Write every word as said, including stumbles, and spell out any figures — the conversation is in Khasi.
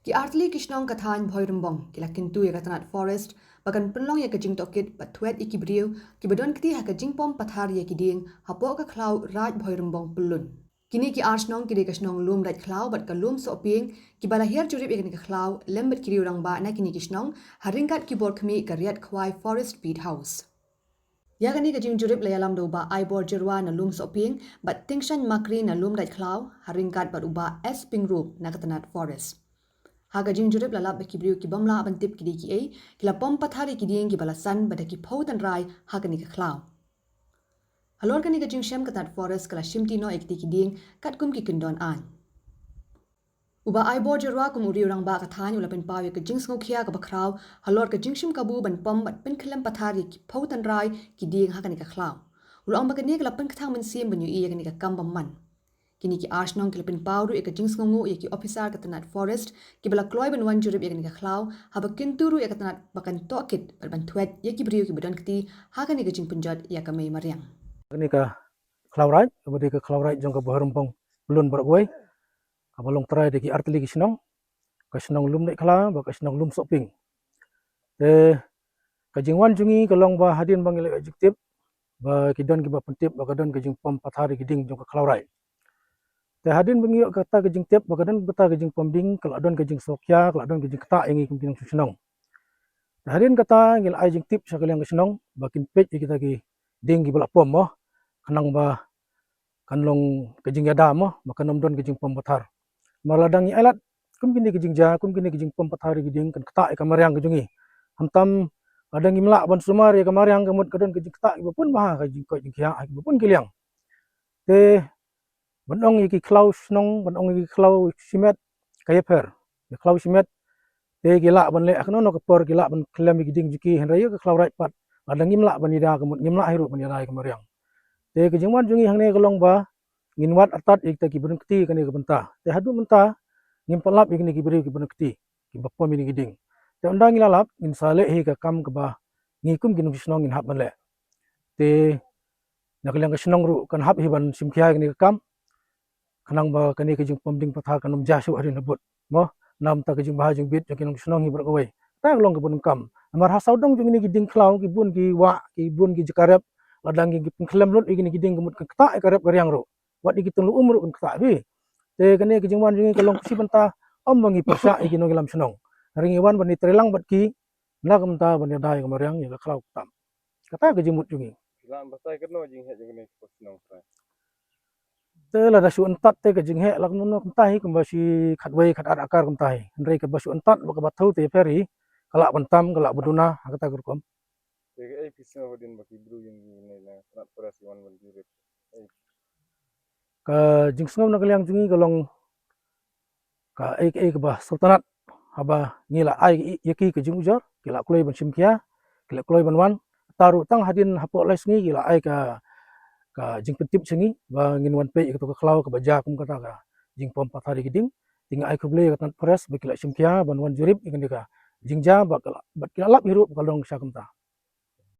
Ki artylli ki shnong ka thaiñ Bhoirymbong ki la kyntu ïa ka tnat Forest ba kan pynlong ïa ka jingtohkit bad thwet ïa ki briew kiba don kti ha ka jingpom pathar ïa ki dieng hapoh ka khlaw Raid Bhoirymbong Pyllun. Kine ki ar shnong ki dei ka shnong Lumdait Khlaw bad ka Lumsohpieng, kiba la hiar jurip ïa kane ka khlaw lem bad ki riew rangbah na kine ki shnong ha ryngkat ki bor khmih ka Riat Khwai Forest Beat House. Ïa kane ka jingjurip la ïalam da u Bah Aibor Jyrwa na Lumsohpieng bad Tingshan Makri na Lumdait Khlaw ha ryngkat bad u Bah S Pyngrope na ka tnat Forest. Ha ka jingjurip la lap ba ki briew ki bym lah ban tip ki dei kiei ki la pom pathar ïa ki dieng kiba la san bad da ki phew tynrai ha kane ka khlaw. Halor kane ka jingshem ka tnat Forest ka la shimti noh ïa kitei ki dieng katkum ki kyndon aiñ. U Bah Aibor Jyrwa kum u riew rangbah ka thaiñ u la pynpaw ïa ka jingsngewkhia kaba khraw halor ka jingshim kabu ban pom bad pynkhyllem pathar ïa ki phew tynrai ki dieng ha kane ka khlaw. U la ong ba kane ka la pynkthang mynsiem ban ïohi ïa kane ka kam bymman. Kine ki ar shnong ki la pynpaw ruh ïa ka jingsngewnguh ïa ki ophisar ka tnat Forest kiba la kloi ban wan jurip ïa kane ka khlaw, haba kyntu ruh ïa ka tnat ba kan tohkit bad ban thwet ïa ki briew kiba don kti ha kane ka jingpynjot ïa ka mei mariang. Kane ka khlaw Raid, kaba dei ka khlaw Raid jong ka Bhoirymbong Pyllun baroh kawei, kaba long trai da ki artylli ki shnong, ka shnong Lumdait Khlaw bad ka shnong Lumsohpieng. Te ka jingwan jong ngi ka long ba hadien ba ngi la ïoh jingtip ba ki don kiba pyntip ba ka don ka jingpom pathar ïa ki dieng jong ka khlaw Raid. Te hadien ba ngi ïoh kata ka jingtip ba ka don kata ka jingpom dieng, ka la don ka jingsngewkhia, ka la don ka jingktah ïa ngi kum ki nongshong shnong. Te hadien kata ngi la ai jingtip sha ka liang ka shnong ba kin peit ïa kita ki dieng kiba la pom mo, khnang ba kan long ka jingïada mo, ba kan ym don ka jingpom pathar. Namar lada ngi ai lad kum kine ki jingjia, kum kine ki jingpom pathar ïa ki dieng, kan ktah ïa ka mariang ka jong ngi. Hangta lada ngim lah ban sumar ïa ka mariang, ka mut ka don ka jingktah kiba bun bha ha ka jingkoit jingkhiah ha kiba bun ki liang. Te ban ong ïa ki khlaw shnong, ban ong ïa ki khlaw shimet, ka ïapher. Ki khlaw shimet te ki lah ban leh ha kano kano ka por, ki lah ban khyllem ïa ki dieng jong ki, hynrei ïa ka khlaw Raid pat, lada ngim lah ban ïada, ka mut ngim lah hi ruh ban ïada ïa ka mariang. Te ka jingwan jong ngi hangne ka long ba ngin wad artat ïa kita kiba don kti ha kane ka bynta. Te haduh mynta ngim pat lap ïa kine ki briew kiba don kti kiba pom ïa kine ki dieng. Te ynda ngi la lap, ngin sa leh hi ka kam kaba ngi kum ki nongshong shnong ngin hap ban leh. Te na ka liang ka shnong ruh kan hap hi ban shimkhia ïa kane ka kam, khnang ba kane ka jingpom dieng pathar kan ym jia shuh hadien habud mo. Namar kata ka jingbha jingbit jong ki nongshong shnong hi baroh kawei, kata ka long kaba donkam. Namar ha sawdong jong kine ki dieng khlaw, ki bun ki wah, ki bun ki jaka rep, lada ngi pynkhyllem lut ïa kine ki dieng, ka mut kan ktah ïa ka rep ka riang ruh, wat ïa ki tynglu um ruh kan ktah hi. Te kane ka jingwan jong ngi ka long khushi bynta, ym ba ngi pyrshah ïa ki nongïalam shnong, hynrei ngi wan ban ïatreilang bad ki na ka bynta ban ïada ïa ka mariang, ïa ka khlaw ktam. Kata ka jingmut jong ngi. Ki la batai katno jingheh jong kane ka shnong Trai? Te lada shu yntat te ka jingheh la kumno kumta hi, kumba shi khatwei khatar akar kumta hi. Hynrei kaba shu yntat bad kaba thew te pher hi, ka lah ban tam, ka lah ban duna ha kata ka rukom. Te kaei phi sngew hadien ba ki briew jong ngi ne na tnat Forest ki wan ban jurip? Ei. Ka jingsngew na ka liang jong ngi ka long kaei kaei kaba sngewtynnat, haba ngi la ai ïa ki ka jingujor, ki la kloi ban shimkhia, ki la kloi ban wan. Kata ruh tang hadien hapoh lai sngi ki la ai ka, ka jingpyntip sha ngi ba ngin wan peit ïa kato ka khlaw kaba jia kum kata ka jingpom pathar ïa ki dieng. Te ngi ai khublei ïa ka tnat Forest ba ki la shimkhia ban wan jurip ïa kane ka jingjia, bad ki la, bad ki la lap hi ruh ba ka long sha kumta.